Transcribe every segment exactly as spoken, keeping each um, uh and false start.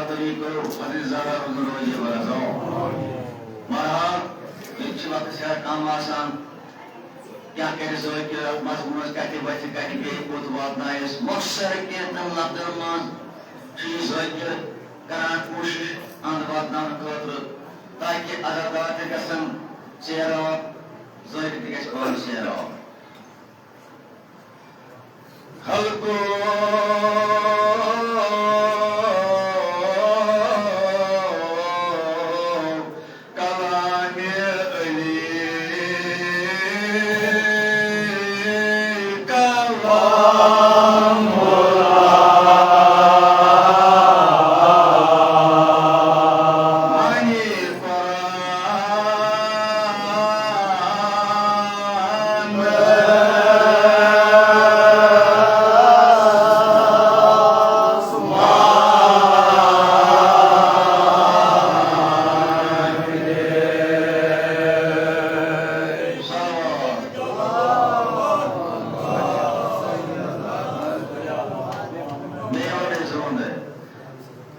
طریقو حضرت زہرا ہُنٛد روزِ برسو۔ بہرحال، ییٚتہِ چھِ وقت سٮ۪ٹھاہ کم آسان، کیٛاہ کرِ ذٲکِر، مضموٗنس کتہِ وتھِ، کتہِ بیٚیہِ کوٚت واتنایس۔ مۄخصر کینٛژن لفظن منٛز چھُ یہِ ذٲکِر کران کوٗشش اَنٛد واتناونہٕ خٲطرٕ، تاکہِ عزادار تہِ گژھن سیراب، ذٲکِر تہِ گژھِ پانہٕ سیراب۔ خلقو کلامِ علی کلام معنی قرآن۔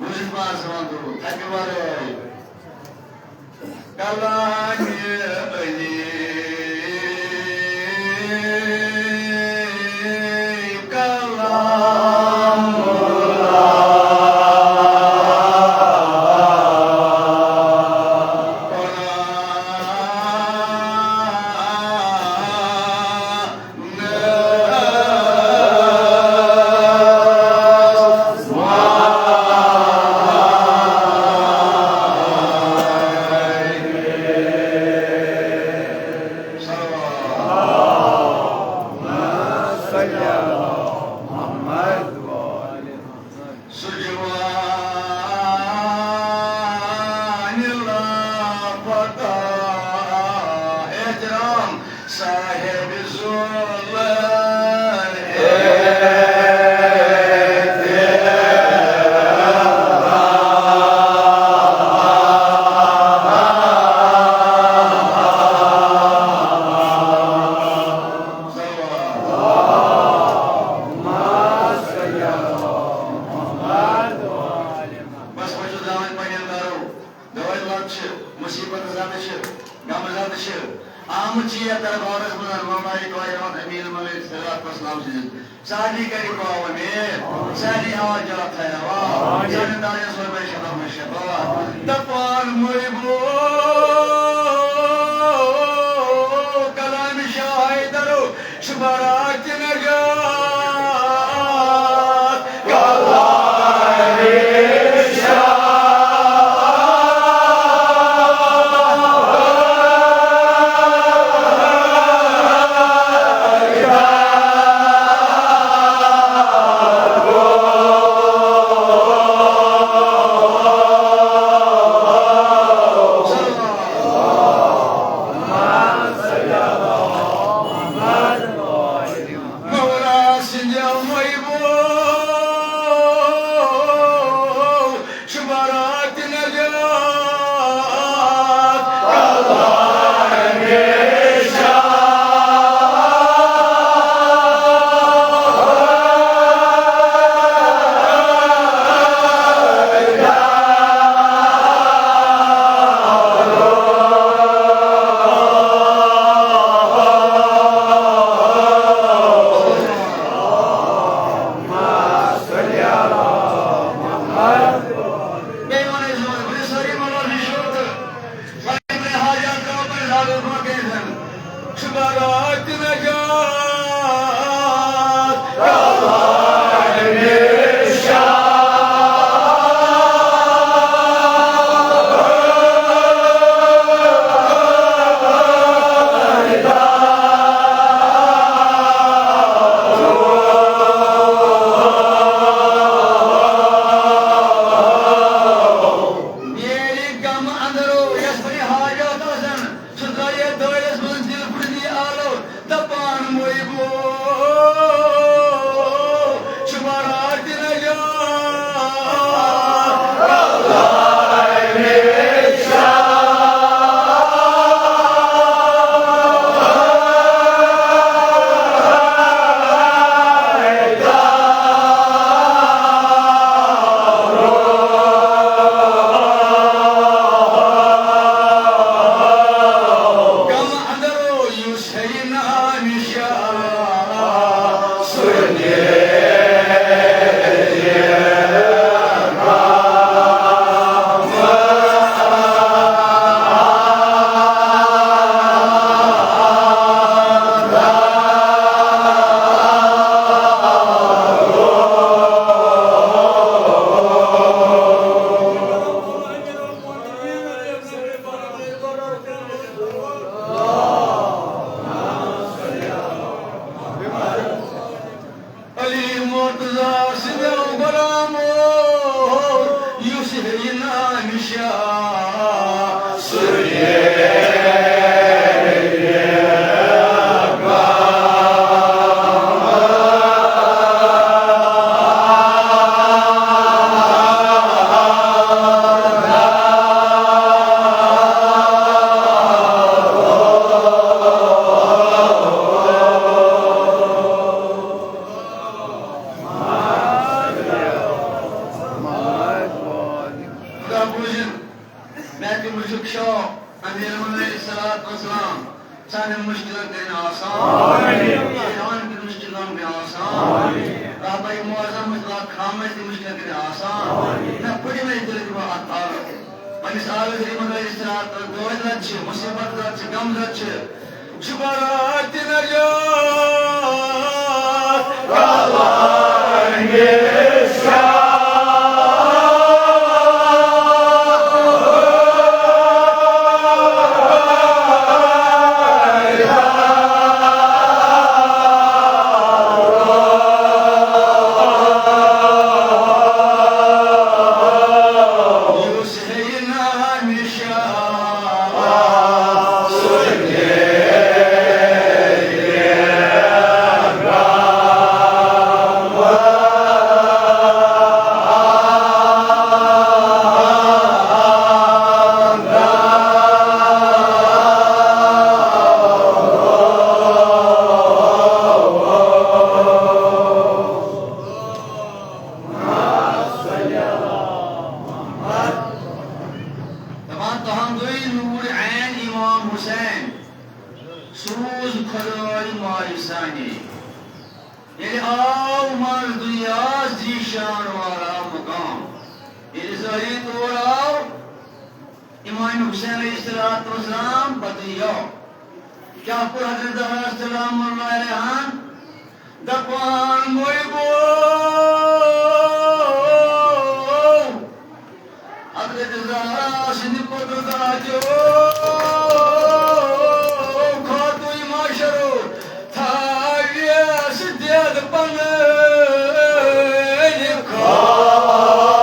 Music box on the February. کلامِ Ali کلام سُہ جوان لاپتہ، احترام صاحب زول۔ بس وۄنۍ چھُ درٛامٕتۍ پننٮ۪ن گرو، دٲرۍ لد چھِ، مُصیبت زدٕ چھِ، غمہٕ زدٕ چھِ۔ آمٕژ چھِ یتھ دربارس منٛز ممالک و ایوان امین الملک صلی اللہ علیہ وسلم سٕنٛدِس۔ سارنٕے کٔرِو دعا امین، سارنٕے حاجات تھٲیِو روا، سارنٕے دارٮ۪ن سورمے شفا منٛز شفا۔ دپان محبو کلام شاہ حیدرو، شبرات نجات کلام شاہ۔ شاہ امیر علیہ الصلوۃ والسلام سانٮ۪ن مُشکِلن کٔرِن آسان۔ آمین۔ ایران کٮ۪ن مُشکِلن کٔرِن آسان۔ آمین۔ رہبر معظم مشکلات خامس تہِ مُشکِلن کٔرِن آسان۔ آمین۔ نہ پھٕٹہِ مےٚ دِلہِ منٛز اکھ آرام۔ پننِس آلس ییٚلہِ یِمن علیہ الصلوۃ والسلام دۄہس رٮ۪تھ چھِ، مُصیبت رٮ۪تھ چھِ، غم رٮ۪تھ چھِ، چھُ برات تہِ نجات۔ دپان تہنٛدُے نوٗر عین امام حسین سوٗز خۄداے ماے سانہِ۔ ییٚلہِ آو منٛز دُنیاہس ذیشان والا مقام۔ ییٚلہِ ظٲہری طور آو امام حسین علیہ الصلوۃ والسلام پتہٕ یو۔ کیٛاہ کوٚر حضرت زہرا سلام اللہ علیہاہن؟ دپان مویبو، حضرت زہرا سٕنٛدِ پتہٕ زاجو خاتوٗن معاشرو تھاویس دٮ۪د پنٕنۍ خاتوٗن۔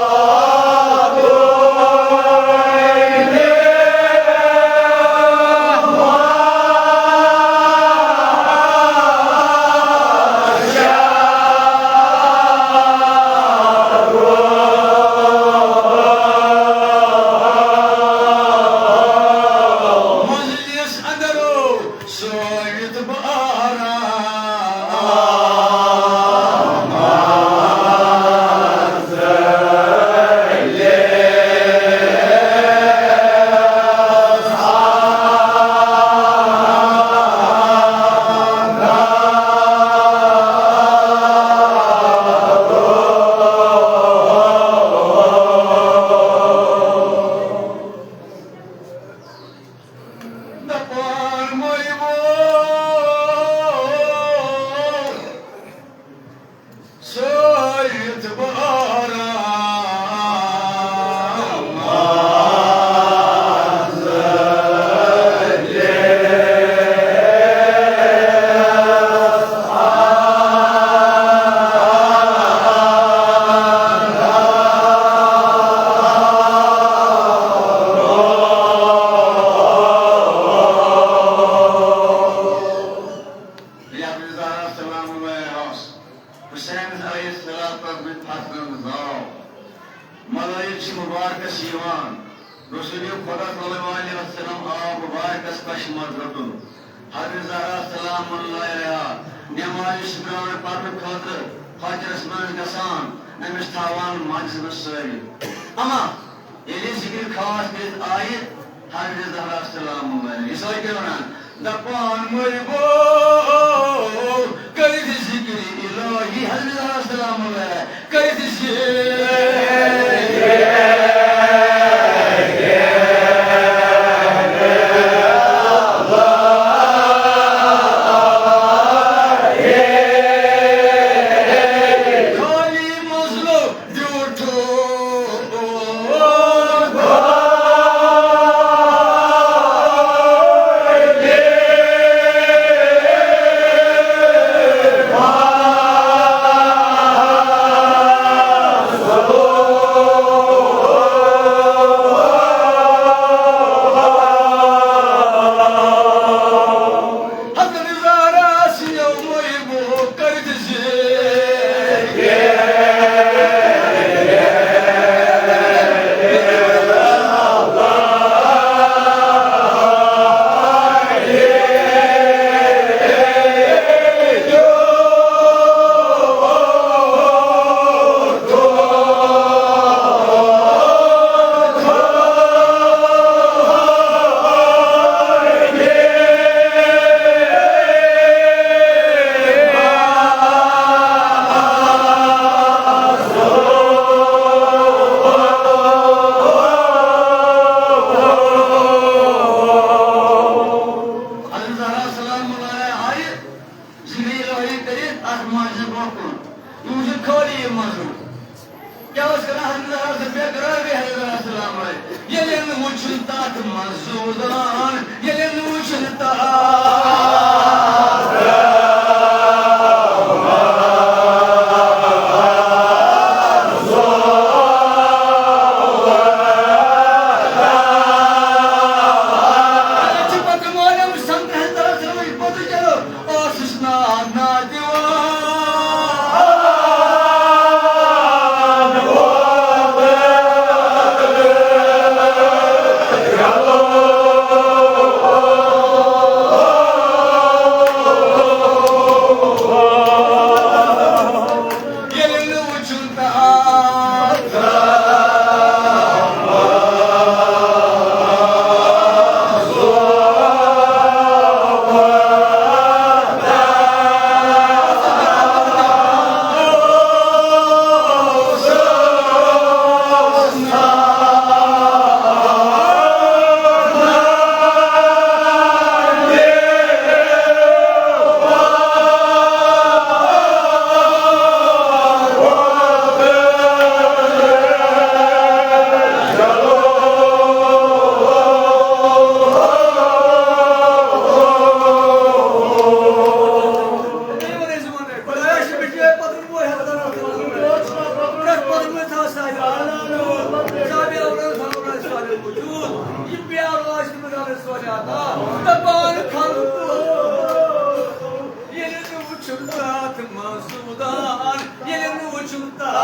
مجلس اندرو سویت بارا۔ دپان مویبو سویت بارا۔ ییٚلہِ حضرت زہرا سلام اللہ علیہا ٲس حسینس علیہ الصلوۃ والسلام سٕنٛدِ فخرن زاو، ملٲیِک چھِ مُبارکس یِوان۔ رسول خدا صلی اللہ علیہ وسلم آو مُبارکس پشمس رٹُن۔ حضرت زہرا سلام اللہ علیہا نمازِ شُکرانہٕ پرنہٕ خٲطرٕ فجرس منٛز گژھان، أمِس تھاوان مجلسس منٛز سٲرِتھ۔ اما ییٚلہِ ذِکرِ خاص کٔرِتھ آیہِ حضرت زہرا سلام اللہ علیہا، یہِ سٲری کیٛاہ وَنان؟ دَپان مٔرۍ گوٚو کٔرِتھ ذِکرِ الٰہی۔ حضرت زہرا سلام اللہ علیہا کٔرِتھ ذِکرِ خالی مظلوم کیٛاہ اوس کران حضرت عرض؟ بے قرار گٔے حضرت علیہ السلام آے۔ ییٚلہِ نہٕ وٕچھُن تَتھ منٛز زُو دان، ییٚلہِ نہٕ وٕچھُن تَتھ۔ چھِ پتہٕ معلوم سمکھِ حضرت علیہ السلام پتہٕ چلو۔ اوسُس ناد ناد دِوان۔ ییٚلہِ نہٕ وٕچھُن تہٕ آ۔ ییٚلہِ نہٕ وٕچھُن تَتھ منٛز سُہ دان، ییٚلہِ نہٕ وٕچھُن تَتھ۔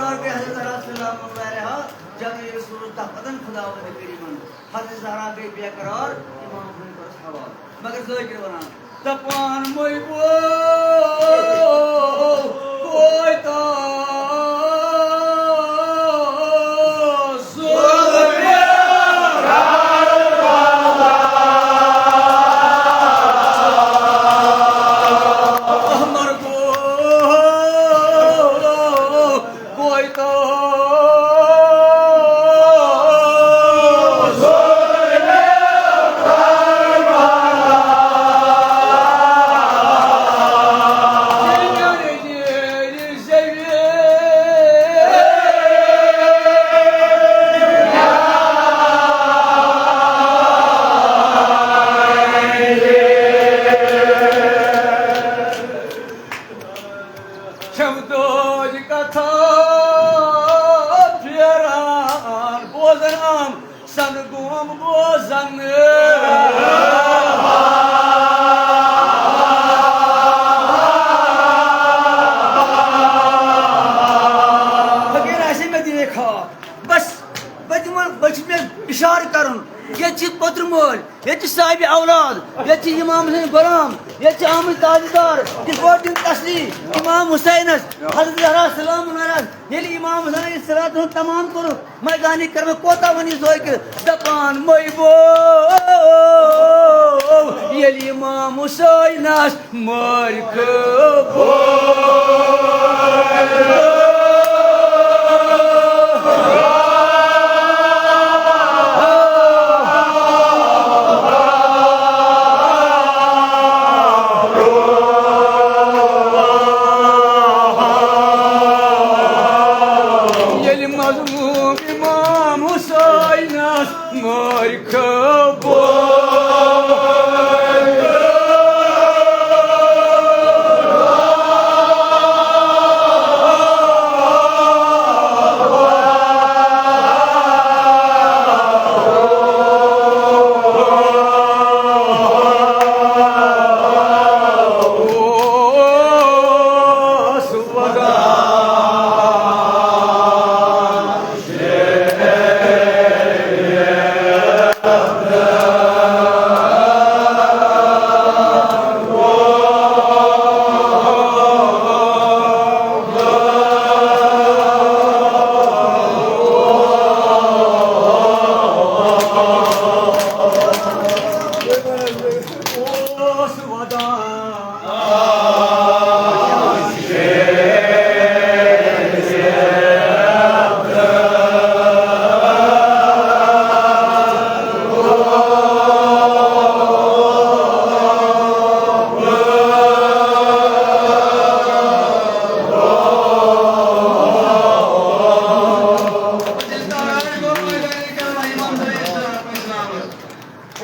حضرت زہرا سلام اللہ علیہا، جب یہ سورج تپدن خداوند کریمن، حضرت زہرا گئی بے قرار، امام حسین کرس حوالہ۔ مگر ذاکر ونان، دپان مے بو کویتا احمر گو کویتا چھم دۄہٕچ کتھا پھیران بوزان آم سن گوم بوزن۔ فقیر آسے مےٚ دِنے خواب۔ بس، بہٕ دِمن، بہٕ چھُس مےٚ اِشارٕ کرُن۔ ییٚتہِ چھِ پوٚتُر مٲلۍ، ییٚتہِ چھِ صاحبِ اولاد، ییٚتہِ چھِ امام حسین غلام، ییٚتہِ چھِ آمٕتۍ تاجدار، یِتھ پٲٹھۍ دِن تسلی امام حسینس، حضرت زہرا سلام اللہ علیہا۔ ییٚلہِ امام حسین علیہ الصلوۃ والسلام تمام کوٚرُکھ، میدانی کربلا کوتاہ ونی ذاکر، دپان مے بو، ییٚلہِ امام حسینس مٲرۍ خٲبو۔ ییٚلہِ مظلوم امام حسینس مٲرۍ خٲبو۔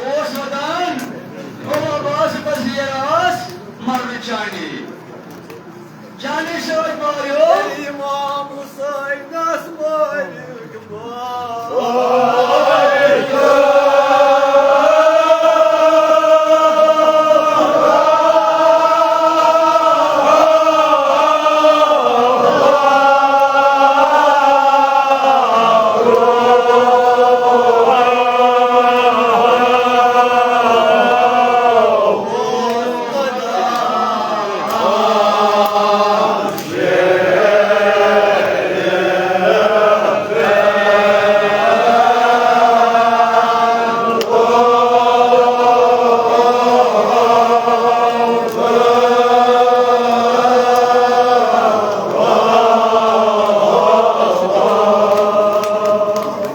اوس ودان، او عباس پذیر آس مرنہٕ چانی۔ چانی سۭتۍ ماریو امام حسینس مٲرِکھ مار۔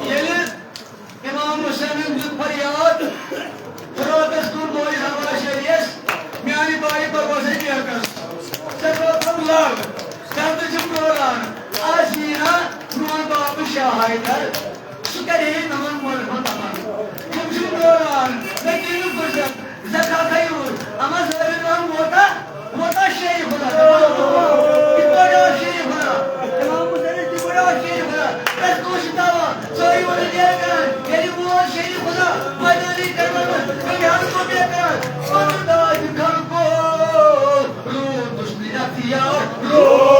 ییٚلہِ امام حسینن دیُت فریاد، فراتس کُن لویہِ حوالہ شریس، میانہِ بایہِ پرواز نیکس، ژےٚ کٔرتھم لر، دردٕ چھُم ڈولان، از یی نا میون بابہٕ شاہ حیدر، سُہ کرِ ہے میون مول ہُنٛد امان۔ تِم چھِم ڈولان، مےٚ دِنہٕ فرصت، زکا خیور، اما ظٲہر نام ووتا، ووتا شیخ خدا۔ کِتھ پٲٹھۍ آو شیخ خدا؟ امام حسینس کِتھ پٲٹھۍ آو شیخ خدا؟ پرٛٮ۪تھ کٲنٛسہِ چھُ دعوا، سٲری وَنان ییٚلہِ کران، ییٚلہِ ووت شیخ خدا، میدانی کربلا منٛز، تیٚلہِ حظ گوٚو بے قرار۔ پَنُن داج خلقو، روٗدُس نہٕ اختیار، روٗد۔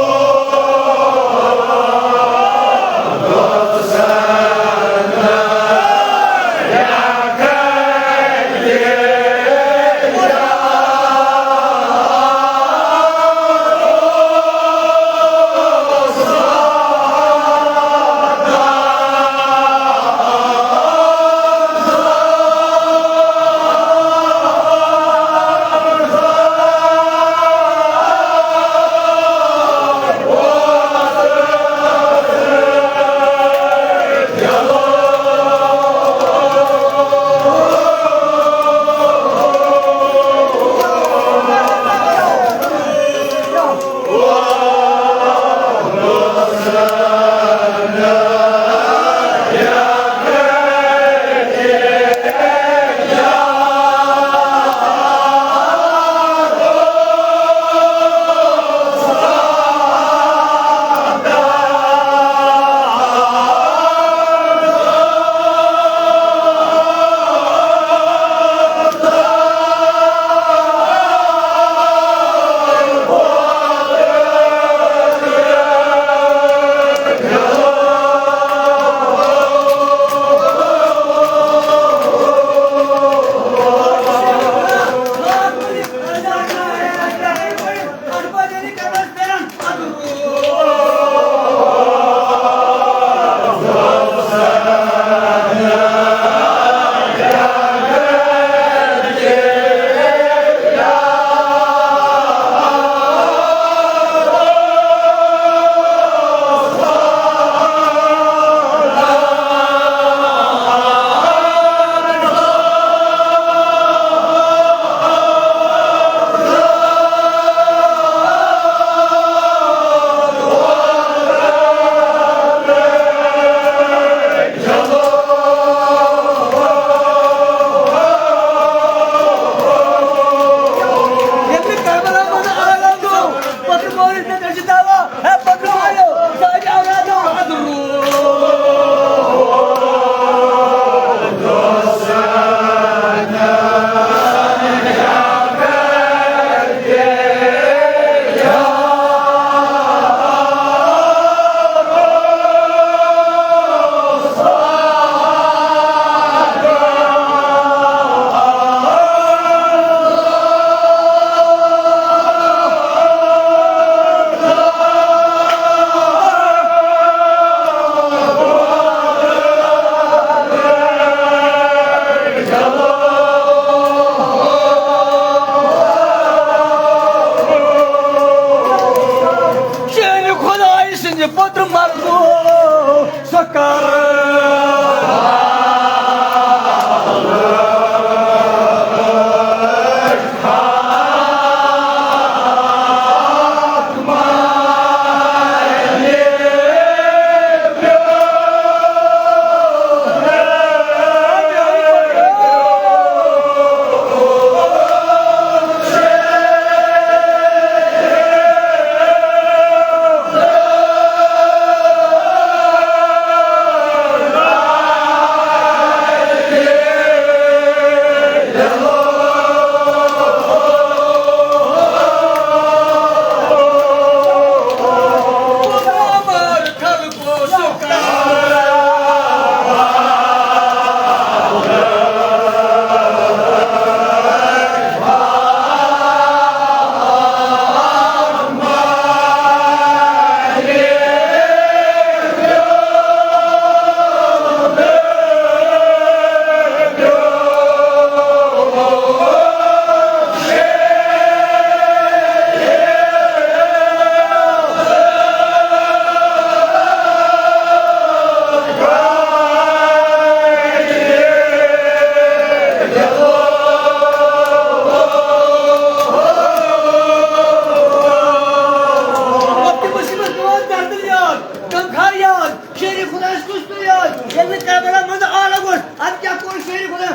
ییٚلہِ نہٕ کربلا منٛز آلو اوس، اَدٕ کیٛاہ کوٚر شیرِ خۄدا؟